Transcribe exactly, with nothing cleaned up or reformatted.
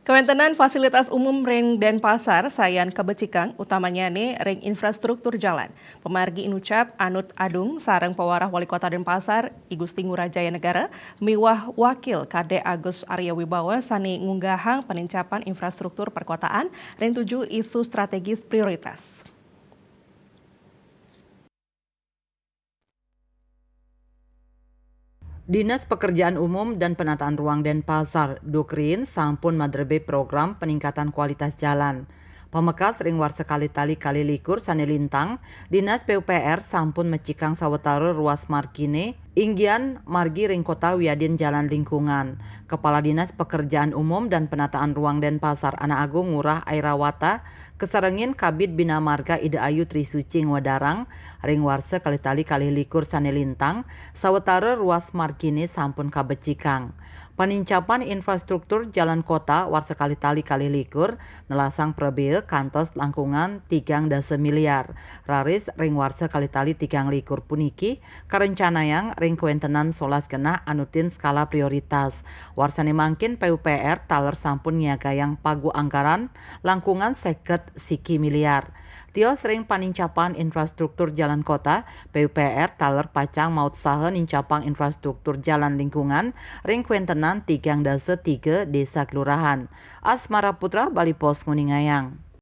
Kawéntenan fasilitas umum ring Denpasar sayan kabecikang, utamanya né ring infrastruktur jalan. Pamargi inucap Anut Adung sareng Pawarah Wali Kota Denpasar, I Gusti Ngurah Jaya Negara, miwah Wakil Kadek Agus Arya Wibawa sané ngunggahang panincapan infrastruktur perkotaan ring tujuh isu strategis prioritas. Dinas Pekerjaan Umum dan Penataan Ruang Denpasar, Dukrin, sampun madrebé program peningkatan kualitas jalan. Pamekas ring warsa kalih tali kalih likur sané lintang, Dinas P U P R sampun mecikang sawatara ruas marginé, inggian margi ring kota wiadin jalan lingkungan. Kepala Dinas Pekerjaan Umum dan Penataan Ruang Denpasar, Anak Agung Ngurah Airawata, kasarengin Kabid Bina Marga Ida Ayu Trisuci ngwedarang, ring warsa kalih tali kalih likur sané lintang, sawatara ruas marginé sampun kabecikang. Panincapan infrastruktur jalan kota warsa kalih tali kalih likur nelasang prabéa kantos langkungan tigang dasa miliar. Raris ring warsa kalih tali tigang likur puniki karencanayang ring kawéntenan solas genah anutin skala prioritas. Warsané mangkin P U P R taler sampun nyiagayang pagu anggaran langkungan seket siki miliar. Tios ring panincapan infrastruktur jalan kota, P U P R taler pacang mautsaha nincapang infrastruktur jalan lingkungan ring kawéntenan tigang dasa tiga désa kelurahan. Asmara Putra, Bali Post, nguningayang.